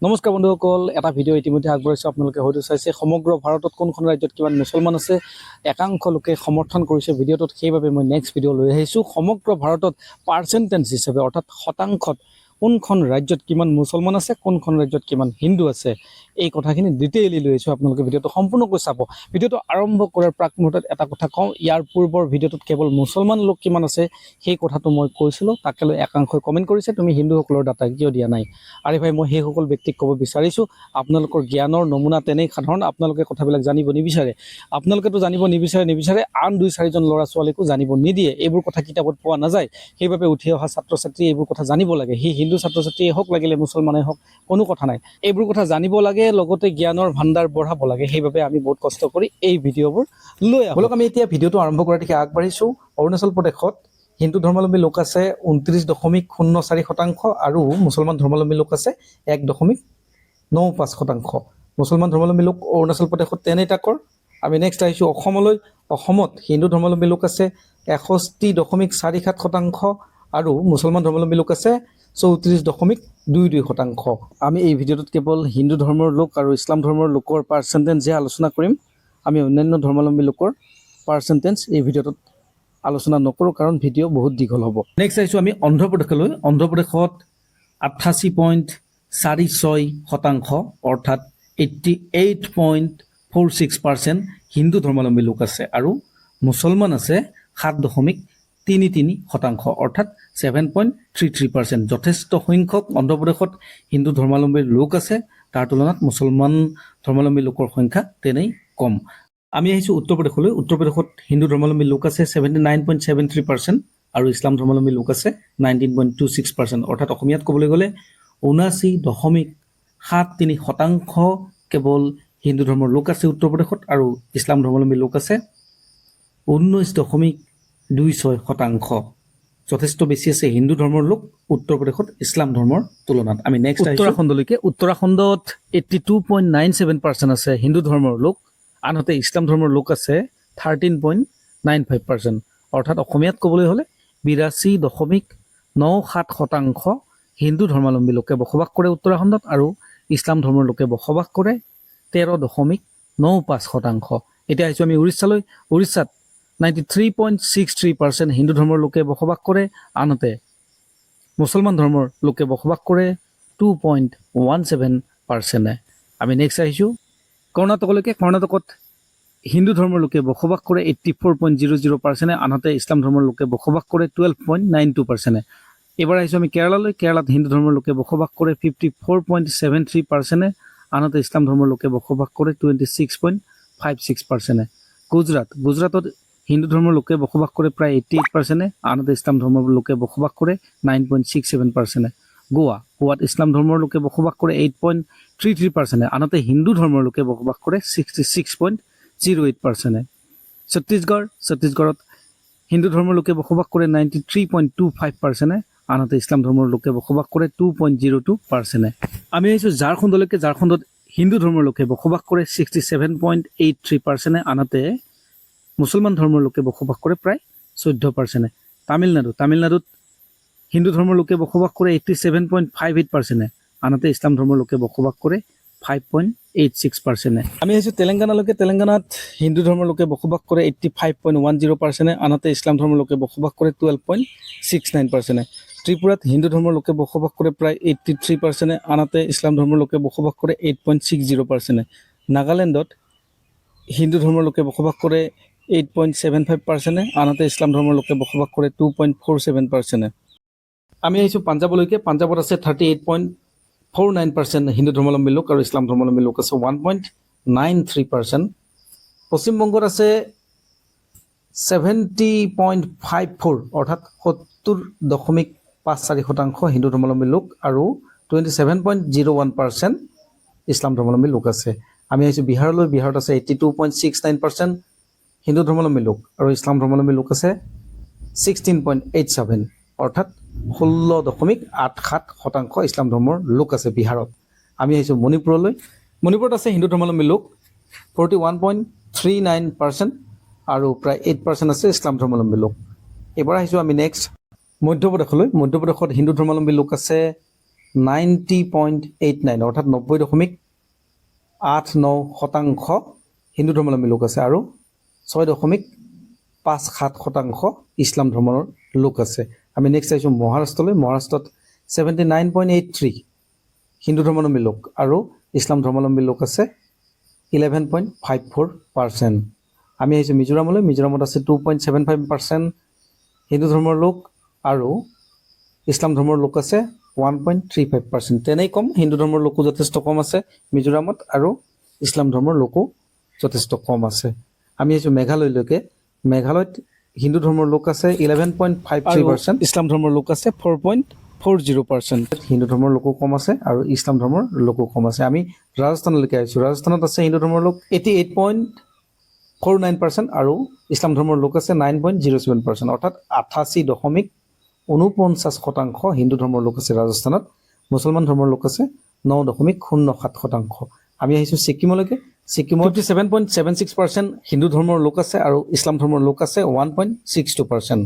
নমস্কাৰ বন্ধুসকল, এটা ভিডিঅ' ইতিমধ্যে আগবঢ়াইছোঁ, আপোনালোকে হয়তো চাইছে সমগ্ৰ ভাৰতত কোনখন ৰাজ্যত কিমান মুছলমান আছে। একাংশ লোকে সমৰ্থন কৰিছে ভিডিঅ'টোত, সেইবাবে মই নেক্সট ভিডিঅ' লৈ আহিছোঁ। সমগ্ৰ ভাৰতত পাৰ্চেণ্টেজ হিচাপে, অৰ্থাৎ শতাংশত কোনখন ৰাজ্যত কিমান মুছলমান আছে, কোনখন ৰাজ্যত কিমান হিন্দু আছে, এই কথাখিনি ডিটেইলি লৈ আহিছোঁ। আপোনালোকে ভিডিঅ'টো সম্পূৰ্ণকৈ চাব। ভিডিঅ'টো আৰম্ভ কৰাৰ প্ৰাক মুহূৰ্তত এটা কথা কওঁ, ইয়াৰ পূৰ্বৰ ভিডিঅ'টোত কেৱল মুছলমান লোক কিমান আছে সেই কথাটো মই কৈছিলোঁ। তাকে লৈ একাংশই কমেণ্ট কৰিছে, তুমি হিন্দুসকলৰ ডাটা কিয় দিয়া নাই? আৰে ভাই, মই সেইসকল ব্যক্তিক ক'ব বিচাৰিছোঁ, আপোনালোকৰ জ্ঞানৰ নমুনা তেনেই সাধাৰণ। আপোনালোকে কথাবিলাক জানিব নিবিচাৰে। আপোনালোকেতো জানিব নিবিচাৰে নিবিচাৰে, আন দুই চাৰিজন ল'ৰা ছোৱালীকো জানিব নিদিয়ে। এইবোৰ কথা কিতাপত পোৱা নাযায়। সেইবাবে উঠি অহা ছাত্ৰ ছাত্ৰীয়ে এইবোৰ কথা জানিব লাগে। সি হিন্দু ছাত্ৰ ছাত্ৰীয়ে হওক, লাগিলে মুছলমানেই হওক, কোনো কথা নাই। এইবোৰ কথা জানিব লাগে, লগতে জ্ঞানৰ ভাণ্ডাৰ বঢ়াব লাগে। সেইবাবে আমি বহুত কষ্ট কৰি এই ভিডিঅ'বোৰ লৈ আহোঁ। ব'লক, আমি এতিয়া ভিডিঅ'টো আৰম্ভ কৰাৰ দিশে আগবাঢ়িছোঁ। অৰুণাচল প্ৰদেশত হিন্দু ধৰ্মাৱলম্বী লোক আছে 29.04% আৰু মুছলমান ধৰ্মাৱলম্বী লোক আছে 1.95%। মুছলমান ধৰ্মাৱলম্বী লোক অৰুণাচল প্ৰদেশত তেনেই তাকৰ। আমি নেক্সট আহিছোঁ অসমলৈ। অসমত হিন্দু ধৰ্মাৱলম্বী লোক আছে 61.47% আৰু মুছলমান ধৰ্মাৱলম্বী লোক আছে 34.22%। আমি এই ভিডিঅ'টোত কেৱল হিন্দু ধৰ্মৰ লোক আৰু ইছলাম ধৰ্মৰ লোকৰ পাৰ্চেণ্টেজহে আলোচনা কৰিম। আমি অন্যান্য ধৰ্মাৱলম্বী লোকৰ পাৰ্চেণ্টেজ এই ভিডিঅ'টোত আলোচনা নকৰোঁ, কাৰণ ভিডিঅ' বহুত দীঘল হ'ব। নেক্সট আহিছোঁ আমি অন্ধ্ৰপ্ৰদেশলৈ। অন্ধ্ৰপ্ৰদেশত 88.46%, অৰ্থাৎ 88.46% হিন্দু ধৰ্মাৱলম্বী লোক আছে আৰু মুছলমান আছে 7.33%, অৰ্থাৎ 7.33%। যথেষ্ট সংখ্যক অন্ধ্ৰপ্ৰদেশত হিন্দু ধৰ্মাৱলম্বীৰ লোক আছে, তাৰ তুলনাত মুছলমান ধৰ্মাৱলম্বী লোকৰ সংখ্যা তেনেই কম। আমি আহিছোঁ উত্তৰ প্ৰদেশলৈ। উত্তৰ প্ৰদেশত হিন্দু ধৰ্মাৱলম্বী লোক আছে 79.73% আৰু ইছলাম ধৰ্মাৱলম্বী লোক আছে 19.26%। অৰ্থাৎ অসমীয়াত ক'বলৈ গ'লে 79.73% কেৱল হিন্দু ধৰ্মৰ লোক আছে উত্তৰ প্ৰদেশত আৰু ইছলাম ধৰ্মাৱলম্বী লোক আছে 19.26%। যথেষ্ট বেছি আছে হিন্দু ধৰ্মৰ লোক উত্তৰ প্ৰদেশত ইছলাম ধৰ্মৰ তুলনাত। আমি নেক্সট উত্তৰাখণ্ডলৈকে। উত্তৰাখণ্ডত 82.97% আছে হিন্দু ধৰ্মৰ লোক, আনহাতে ইছলাম ধৰ্মৰ লোক আছে 13.95%। অৰ্থাৎ অসমীয়াত ক'বলৈ হ'লে 82.97% হিন্দু ধৰ্মাৱলম্বী লোকে বসবাস কৰে উত্তৰাখণ্ডত আৰু ইছলাম ধৰ্মৰ লোকে বসবাস কৰে 13.95%। এতিয়া আহিছোঁ আমি উৰিষ্যালৈ। উৰিষ্যাত 93.63% হিন্দু ধৰ্মৰ লোকে বসবাস কৰে, আনহাতে মুছলমান ধৰ্মৰ লোকে বসবাস কৰে 2.17%-এ। আমি নেক্সট আহিছোঁ কৰ্ণাটকলৈকে। কৰ্ণাটকত হিন্দু ধৰ্মৰ লোকে বসবাস কৰে 84.00%-এ, আনহাতে ইছলাম ধৰ্মৰ লোকে বসবাস কৰে 12.92%-এ। এইবাৰ আহিছোঁ আমি কেৰালালৈ। কেৰালাত হিন্দু ধৰ্মৰ লোকে বসবাস কৰে 54.73%-এ, আনহাতে ইছলাম ধৰ্মৰ লোকে বসবাস কৰে 26.56%-এ। গুজৰাট। গুজৰাটত হিন্দু ধৰ্মৰ লোকে বসবাস কৰে প্ৰায় 88%-এ, আনহাতে ইছলাম ধৰ্মৰ লোকে বসবাস কৰে 9.67%-এ। গোৱা। গোৱাত ইছলাম ধৰ্মৰ লোকে বসবাস কৰে 8.33%-এ, আনহাতে হিন্দু ধৰ্মৰ লোকে বসবাস কৰে 66.08%-এ। ছত্তীশগড়। ছত্তীশগড়ত হিন্দু ধৰ্মৰ লোকে বসবাস কৰে 93.25%-এ, আনহাতে ইছলাম ধৰ্মৰ লোকে বসবাস কৰে 2.02%-এ। আমি আহিছোঁ ঝাৰখণ্ডলৈকে। ঝাৰখণ্ডত হিন্দু ধৰ্মৰ লোকে বসবাস কৰে 67.83%-এ, আনহাতে মুছলমান ধৰ্মৰ লোকে বসবাস কৰে প্ৰায় 14%-এ। তামিলনাডু। তামিলনাডুত হিন্দু ধৰ্মৰ লোকে বসবাস কৰে 87.58%-এ, আনহাতে ইছলাম ধৰ্মৰ লোকে বসবাস কৰে 5.86%-এ। আমি আহিছোঁ তেলেংগানালৈকে। তেলেংগানাত হিন্দু ধৰ্মৰ লোকে বসবাস কৰে 85.10%-এ, আনহাতে ইছলাম ধৰ্মৰ লোকে বসবাস কৰে 12.69%-এ। ত্ৰিপুৰাত হিন্দু ধৰ্মৰ লোকে বসবাস কৰে প্ৰায় 83%-এ, আনহাতে ইছলাম ধৰ্মৰ লোকে বসবাস কৰে 8.60%-এ। নাগালেণ্ডত হিন্দু ধৰ্মৰ লোকে বসবাস কৰে 8.75%-এ, আনহাতে ইছলাম ধৰ্মৰ লোকে বসবাস কৰে 2.47%-এ। আমি আহিছোঁ পাঞ্জাৱলৈকে। পাঞ্জাৱত আছে 38.49% হিন্দু ধৰ্মাৱলম্বী লোক আৰু ইছলাম ধৰ্মাৱলম্বী লোক আছে 1.93%। পশ্চিমবংগত আছে 70.54, অৰ্থাৎ 70.54% হিন্দু ধৰ্মাৱলম্বী লোক আৰু 27.01% ইছলাম ধৰ্মাৱলম্বী লোক আছে। আমি আহিছোঁ বিহাৰলৈ। বিহাৰত আছে 82.69% হিন্দু ধৰ্মাৱলম্বী লোক আৰু ইছলাম ধৰ্মাৱলম্বী লোক আছে 16.87, অৰ্থাৎ 16.87% ইছলাম ধৰ্মৰ লোক আছে বিহাৰত। আমি আহিছোঁ মণিপুৰলৈ। মণিপুৰত আছে হিন্দু ধৰ্মাৱলম্বী লোক 41.39% আৰু প্ৰায় 8% আছে ইছলাম ধৰ্মাৱলম্বী লোক। এইবাৰ আহিছোঁ আমি নেক্সট মধ্যপ্ৰদেশলৈ। মধ্যপ্ৰদেশত হিন্দু ধৰ্মাৱলম্বী লোক আছে 90.89, অৰ্থাৎ 90.89% হিন্দু ধৰ্মাৱলম্বী লোক আছে আৰু 6.57% ইছলাম ধৰ্মৰ লোক আছে। আমি নেক্সট আহিছোঁ মহাৰাষ্ট্ৰলৈ। মহাৰাষ্ট্ৰত 79.83 হিন্দু ধৰ্মাৱলম্বী লোক আৰু ইছলাম ধৰ্মাৱলম্বী লোক আছে 11.54%। আমি আহিছোঁ মিজোৰামলৈ। মিজোৰামত আছে 2.75% হিন্দু ধৰ্মৰ লোক আৰু ইছলাম ধৰ্মৰ লোক আছে 1.35%। তেনেই কম। হিন্দু ধৰ্মৰ লোকো যথেষ্ট কম আছে মিজোৰামত আৰু ইছলাম ধৰ্মৰ লোকো যথেষ্ট কম আছে। আমি আহিছোঁ মেঘালয়লৈকে। মেঘালয়ত হিন্দু ধৰ্মৰ লোক আছে 11.53%, ইছলাম ধৰ্মৰ লোক আছে 4.40%। হিন্দু ধৰ্মৰ লোকো কম আছে আৰু ইছলাম ধৰ্মৰ লোকো কম আছে। আমি ৰাজস্থানলৈকে আহিছোঁ। ৰাজস্থানত আছে হিন্দু ধৰ্মৰ লোক 88.49% আৰু ইছলাম ধৰ্মৰ লোক আছে 9.07%, অৰ্থাৎ 88.49% হিন্দু ধৰ্মৰ লোক আছে ৰাজস্থানত। মুছলমান ধৰ্মৰ লোক আছে 9.07%। আমি আহিছোঁ ছিকিমলৈকে। ছিকিমত 57.76% Hindu ধৰ্মৰ লোক আছে আৰু ইছলাম ধৰ্মৰ লোক আছে 1.62%।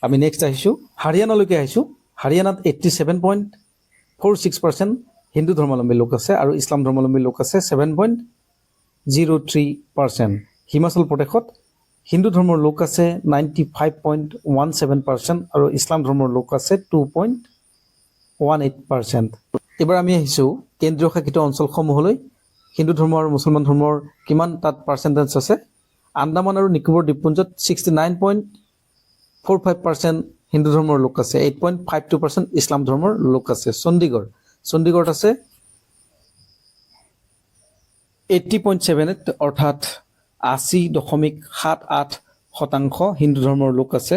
আমি নেক্সট আহিছোঁ হাৰিয়ানালৈকে আহিছোঁ। হাৰিয়ানাত 87.46% Hindu ধৰ্মাৱলম্বী লোক আছে আৰু ইছলাম ধৰ্মাৱলম্বী লোক আছে 7.03%। Himachal প্ৰদেশত হিন্দু ধৰ্মৰ লোক আছে 95.17% আৰু ইছলাম ধৰ্মৰ লোক আছে 2.18%। এইবাৰ আমি আহিছোঁ কেন্দ্ৰীয় শাসিত অঞ্চলসমূহলৈ। হিন্দু ধৰ্ম আৰু মুছলমান ধৰ্মৰ কিমান তাত পাৰ্চেণ্টেজ আছে? আন্দামান আৰু নিকোবৰ দ্বীপপুঞ্জত 69.45% Hindu ধৰ্মৰ লোক আছে, 8.52% Islam ধৰ্মৰ লোক আছে। চণ্ডীগড়ত আছে 80.78, অৰ্থাৎ 80.78% হিন্দু ধৰ্মৰ লোক আছে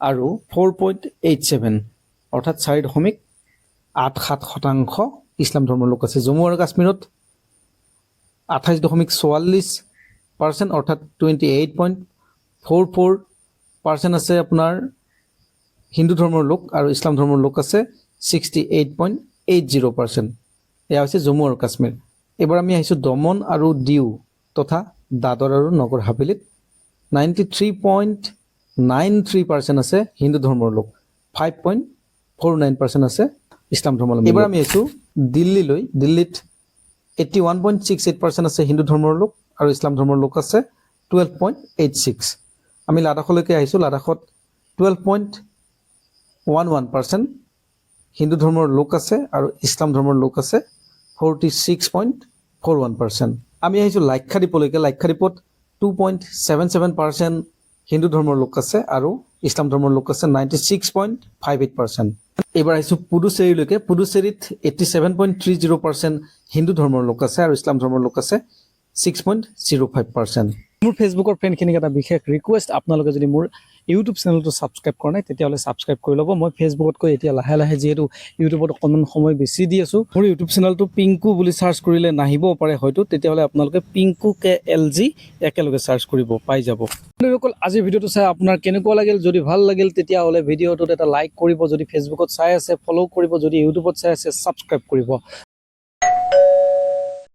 আৰু 4.87, অৰ্থাৎ 4.87% ইছলাম ধৰ্মৰ লোক আছে। জম্মু আৰু কাশ্মীৰত 28.44%, অৰ্থাৎ 28.44% আছে আপোনাৰ হিন্দু ধৰ্মৰ লোক আৰু ইছলাম ধৰ্মৰ লোক আছে 68.80%। এয়া হৈছে জম্মু আৰু কাশ্মীৰ। এইবাৰ আমি আহিছোঁ দমন আৰু ডিউ তথা দাদৰ আৰু নগৰ হাভেলীত 93.93% আছে হিন্দু ধৰ্মৰ লোক, 5.49% আছে ইছলাম ধৰ্মৰ। এইবাৰ আমি আহিছোঁ দিল্লীলৈ। দিল্লীত 81.68% আছে হিন্দু ধৰ্মৰ লোক আৰু ইছলাম ধৰ্মৰ লোক আছে 12.86। আমি লাডাখলৈকে আহিছোঁ। লাডাখত 12.11% Hindu ধৰ্মৰ লোক আছে আৰু ইছলাম ধৰ্মৰ লোক আছে 46.41%। আমি আহিছোঁ লাক্ষাদ্বীপলৈকে। লাক্ষাদ্বীপত 2.77% Hindu ধৰ্মৰ লোক আছে আৰু ইছলাম ধৰ্মৰ লোক আছে 96.58%। এইবাৰ আহিছোঁ পুডুচেৰীলৈকে। পুডুচেৰীত 87.30% Hindu ধৰ্মৰ লোক আছে আৰু ইছলাম ধৰ্মৰ লোক আছে 6.05%। মোৰ ফেচবুকৰ ফ্ৰেণ্ডখিনিক এটা বিশেষ ৰিকুৱেষ্ট, আপোনালোকে যদি মোৰ ইউটিউব চেনেলটো ছাবস্ক্ৰাইব কৰা নাই, তেতিয়াহ'লে ছাবস্ক্ৰাইব কৰি ল'ব। মই ফেচবুকতকৈ এতিয়া লাহে লাহে যিহেতু ইউটিউবত অকণমান সময় বেছি দি আছোঁ। মোৰ ইউটিউব চেনেলটো পিংকু বুলি চাৰ্চ কৰিলে নাহিবও পাৰে হয়তো। তেতিয়াহ'লে আপোনালোকে পিংকু কে এল জি একেলগে চাৰ্চ কৰিব, পাই যাব। বন্ধুসকল, আজিৰ ভিডিঅ'টো চাই আপোনাৰ কেনেকুৱা লাগিল? যদি ভাল লাগিল, তেতিয়াহ'লে ভিডিঅ'টোত এটা লাইক কৰিব। যদি ফেচবুকত চাই আছে, ফ'ল' কৰিব। যদি ইউটিউবত চাই আছে, ছাবস্ক্ৰাইব কৰিব।